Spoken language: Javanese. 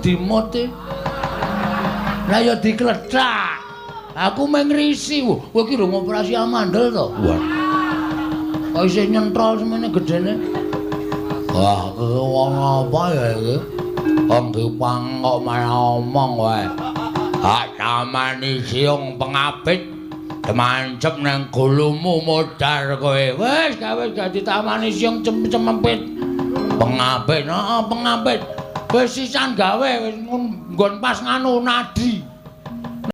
dimut e. Lah ya diklethak. Aku mung ngrisi. Kowe iki rung operasi amandel to? Wah. Kok isih nyentrol semene gedene? Wah, wong apa ya iki? Wong dipang kok malah omong wae. Hak tamani siung pengapit temancep nang gulumu modar kowe. Wis gawe dadi tamani siung cempit. Pengapit, heeh, pengapit. Wis sisan gawe wis nggon pas nganu nadi.